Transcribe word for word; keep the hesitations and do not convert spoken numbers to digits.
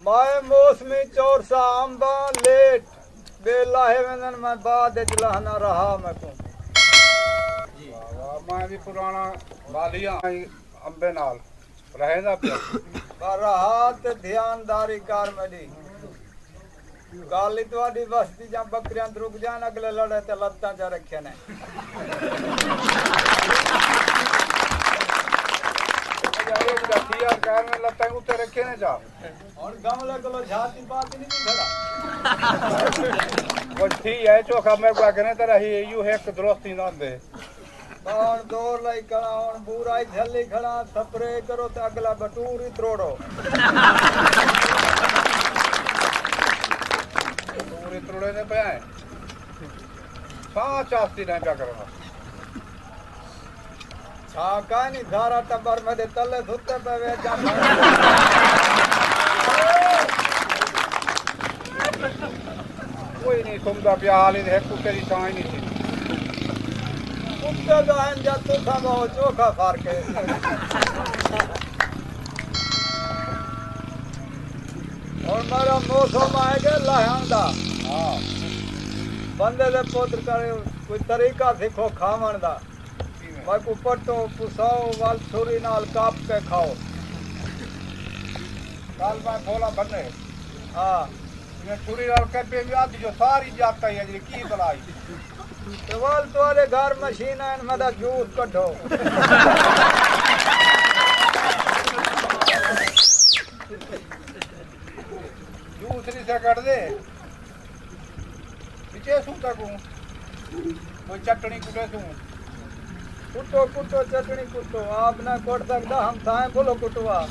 پائے موسمی چورسا امباں لیٹ، ٻے لاہے ویندن، میں بعد اچ لاہنا رہا میکوں۔ واہ واہ، میں وی پراݨا والی ہاں، امبے نال رہیندا پیا۔ پر رہا تے دھیان داری کر میݙی۔ کالی تہاݙی وستی جاں ٻکریاں ترک جان، اڳلے لڑے تے لتاں چا رکھے نے۔ یار، اے جا تھی یار، کار میں لتاں اتے رکھے نے جا۔ ہݨ گملے کولو جھاتی پاتی نہیں کھڑا۔ وہ تھی ہے چوکھا، میں کو آکھنے تیرا ہی ایو ہے، ایک درست ہی نہ دے۔ ہݨ دور لائی کھڑا، ہݨ بورا ہی جھلی کھڑا، سپرے کرو تے اڳلا بٹور ہی تروڑو۔ بٹور ہی تروڑے دے پئے ہیں۔ ساہ چاستی نہیں پیا کرنا۔ چھا کائنی، سارا ٹبر میݙے تلے ستے پئے وے، جا کوئی نہیں سمدا پیا، حال ہک کتے دی چھاں ہی نہیں تھی۔ کتے دا ہن جا تساں ٻہوں چوکھا فرق ہے۔ ہݨ میݙا موسم آئے گا لہݨ دا۔ ہاں۔ بندے دے پتر کرے کوئی طریقہ سکھو کھاوݨ دا۔ کیویں؟ میکوں پٹو، پساؤ، ول چھری نال کپ کے کھاؤ۔ کل میں پھولا بھنے۔ ہاں۔ میں چھری نال کپے وی ادھ جو ساری جاتا ہی اجڑی کی بلائی۔ تے ول تہاݙے گھر مشین آئن، میݙا جوس کڈھو۔ جوس نہیں سے کڈھ دے۔ پچھے سوں تکوں کوئی چٹنی کٹے سوں۔ کٹو، کٹو، چٹنی کٹو، آپ نہ کٹ سکدا، ہمسائیں بولو کٹوا۔